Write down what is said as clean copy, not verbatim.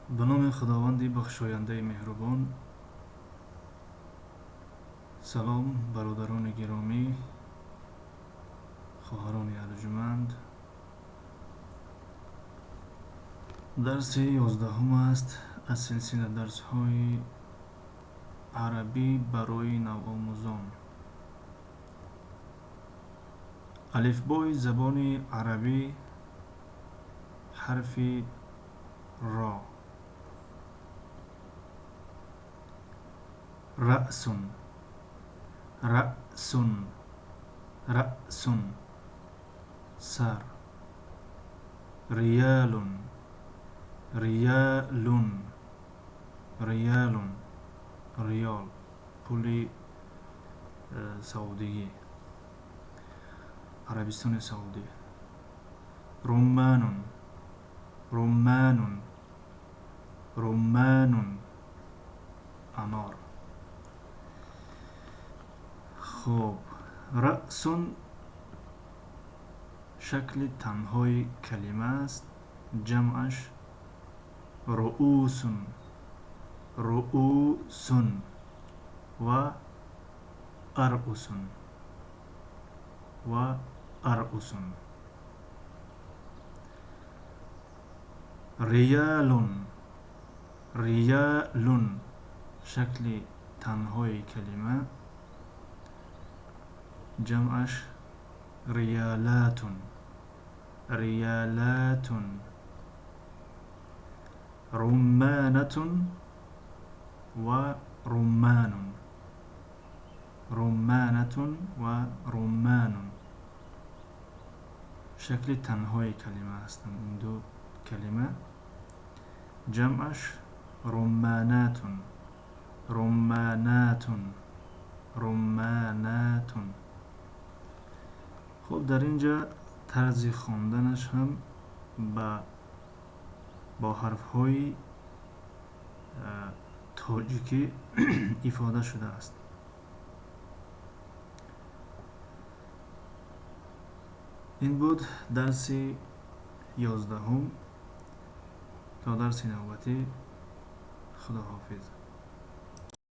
Ба номи Худованди бахшояндаи меҳрубон. Салом, бародарони гиромӣ, хоҳарони арҷуманд. Дарси 11 аст аз силсила дарсҳои арабӣ барои навомӯзон. Алифбои забони арабӣ, ҳарфи ро. Раъсун, раъсун, раъсун, сар. Риялун, риялун, риялун, риёл, пули саудигӣ, Арабистони Саудӣ. Румманун, румманун, румманун, анор. Хуб, раъсун шакли танҳои калима аст, ҷамъаш руусун, руусун ва арусун ва арусун. Риялун, риялун шакли танҳои калима, ҷамъаш риялатун, риялатун. Румманатун ва румманун, румманатун ва румманун шакли танҳои калима ҳастанд ин ду калима, ҷамъаш румманатун, румманатун, румманатун. Хуб, дар ин ҷа тарзи хонданаш ҳам бо ҳарфҳои тоҷикӣ ифода шудааст. Ин буд дарси 11. То дарси навбатӣ, худоҳофиз.